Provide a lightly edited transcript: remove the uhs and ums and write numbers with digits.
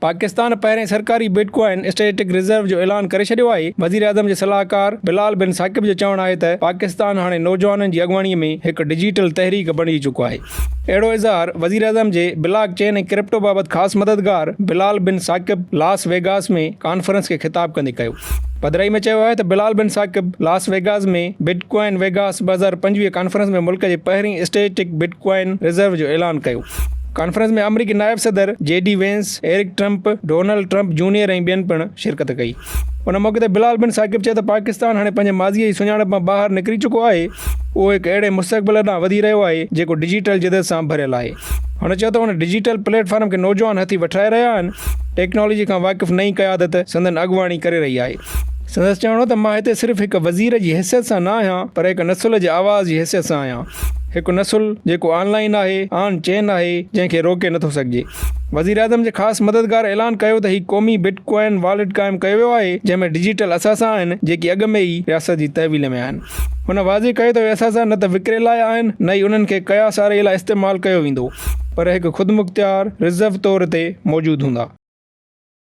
پاڪستان پهرين سرڪاري but coin strategic reserve جو اعلان ڪري ڇڏيو آهي، وزيراعظم جي صلاحڪار بلال بن ثاقب جو چوڻ آهي ته پاڪستان هاڻي نوجوانن جي اڳواڻي ۾ هڪ ڊجيٽل تحريڪ بڻجي چڪو آهي. اهڙو اظهار وزيراعظم جي بلاڪ چين ۽ ڪرپٽو بابت خاص مددگار Bilal bin Saqib Las Vegas ۾ conference کي خطاب ڪندي ڪيو. پڌرائي ۾ چيو آهي ته Bilal bin Saqib Las Vegas ۾ Bitcoin Vegas 2025 conference ۾ ملڪ جي پهرين اسٽريٽجڪ بٽ ڪوائن ريزرو جو اعلان ڪيو. ڪانفرنس ۾ آمريڪي نائب صدر J D Vance, Eric Trump, Donald Trump junior ۽ ٻين پڻ شرڪت ڪئي. ان موقعي تي بلال بن ثاقب چيو ته پاڪستان هاڻي پنهنجي ماضيء جي سڃاڻپ مان ٻاهر نڪري چڪو آهي، اهو هڪ اهڙي مستقبل ڏانهن وڌي رهيو آهي جيڪو ڊجيٽل جدت سان ڀريل آهي. هن چيو ته ان ڊجيٽل پليٽ فارم کي نوجوان هٿي وٺرائي رهيا آهن، ٽيڪنالاجي کان واقف نئين قيادت سندن اڳواڻي ڪري رهي آهي. سندس چوڻ هو ته مان هتي صرف هڪ وزير جي حيثيت سان نه آهيان پر هڪ نسل جي آواز جي حيثيت سان آهيان. هڪ نسل جيڪو آن لائن آهي، آن چين آهي، جنهن کي روڪي نٿو سگهجي. وزيراعظم جي خاص مددگار اعلان ڪيو ته هي قومي بٽ ڪوائن واليٽ قائم ڪيو ويو آهي، جنهن ۾ ڊجيٽل اثاثا آهن، جيڪي اڳ ۾ ئي رياست جي تحويل ۾ آهن. هن واضح ڪيو ته اهي اثاثا نه ته وڪري لاء آهن، نه ئي انهن کي قياس آرائي لاء استعمال ڪيو ويندو، پر هڪ خودمختيار رزرو طور تي موجود هوندا.